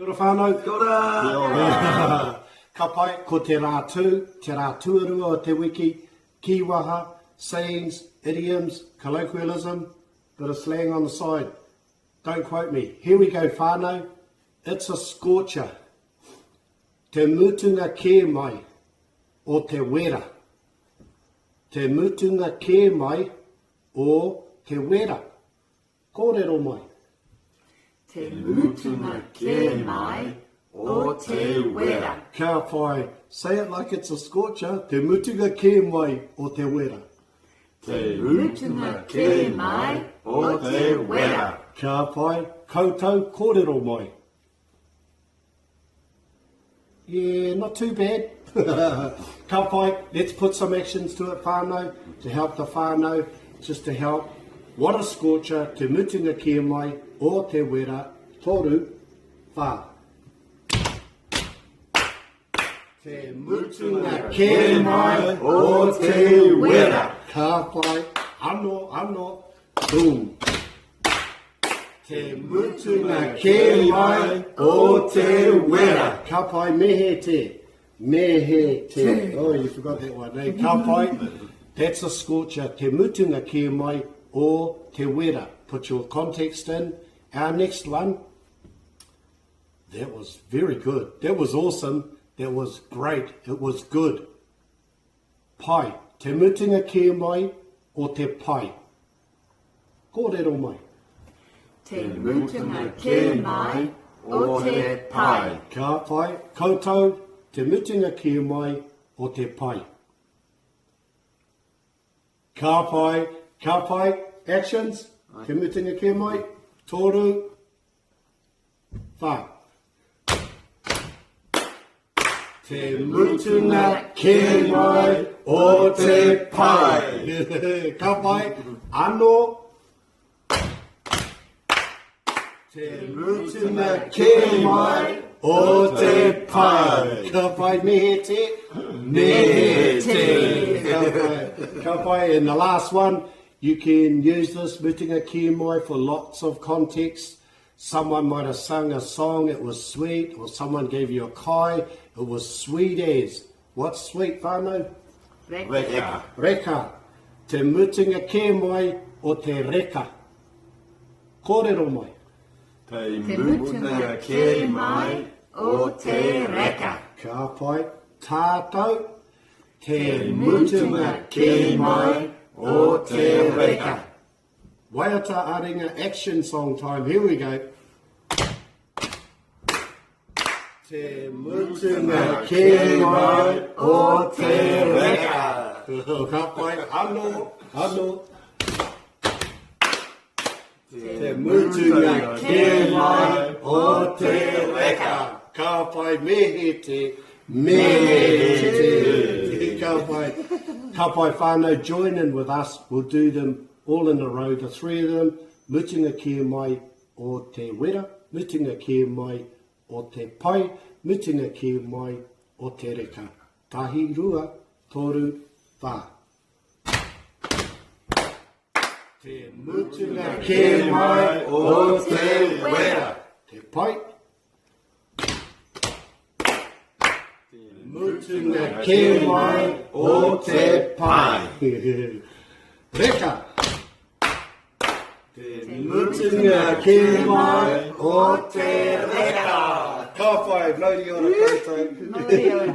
Kia ora whānau. Kia ora! Kia ora! Ka pai, ko te rā tū, te rā tuarua o te wiki, kīwaha, sayings, idioms, colloquialism, bit of slang on the side. Don't quote me. Here we go whānau, it's a scorcher. Te mutunga kē mai o te wera. Te mutunga kē mai o te wera. Kōrero mai. Te mutunga kē mai o te wera. Ka whai, say it like it's a scorcher, te mutunga kē mai o te wera. Te mutunga kē mai o te wera. Ka whai, koutou kōrero mai. Yeah, not too bad. Ka pai, let's put some actions to it whānau, to help the whānau, just to help. What a scorcher, te mutunga kē mai, o te wera, toru, whā. Te mutunga kē mai o te wera. Ka pai, ano, ano, boom. Te mutunga kē mai o te wera. Ka pai, me he te. Me he te. Oh, you forgot that one, eh? Ka pai, that's a scorcher. Te mutunga kē mai o te wera. Put your context in. Our next one, that was very good. That was awesome. That was great. It was good. Pai. Te mutunga kē mai o te pai. Kōrero mai. Te mutunga kē mai o te pai. Ka pai. Koutou, te mutunga kē mai o te pai. Ka pai. Ka pai. Actions. Te mutunga kē mai. Toru. Wha. Te mutunga kē mai o te pai. Ka pai. Ano. Te mutunga kē mai o te pai. Ka pai, me he te. Me he te. Ka pai. Ka pai. And the last one, you can use this mutunga kē mai for lots of contexts. Someone might have sung a song, it was sweet, or someone gave you a kai, it was sweet as. What's sweet, whānau? Reka. Reka. Te mutunga kē mai o te reka. Kōrero mai. Te mutunga kē mai o te reka. Ka pai. Tātou. Te mutunga kē mai o te reka. Waiata a-ringa action song time, here we go. Te mutunga kē mai o te reka. Ka pai, ano, ano. Te mutunga kē mai o te reka. Ka pai, me he te, me he te. Ka pai. Ka pai whānau, join in with us, we'll do them all in a row, the three of them, mutunga kē mai o te wera, mutunga kē mai o te pai, mutunga kē mai o te reka. Tahi, rua, toru, whā. Te mutunga kē mai o te wera. Te pai. Te mutunga kē mai o te pai. Reka. Te mutunga kē mai o te reka. Ka pai, mauri ora koutou. Mauri ora.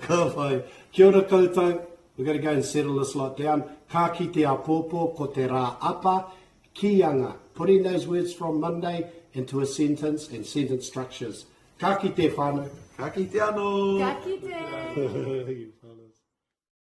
Ka pai. Kia ora koutou. We're going to go and settle this lot down. Ka kite āpōpō ko te rā apa, kīanga. Putting those words from Monday into a sentence and sentence structures. Ka kite whānau. Ka kite anō. Ka kite.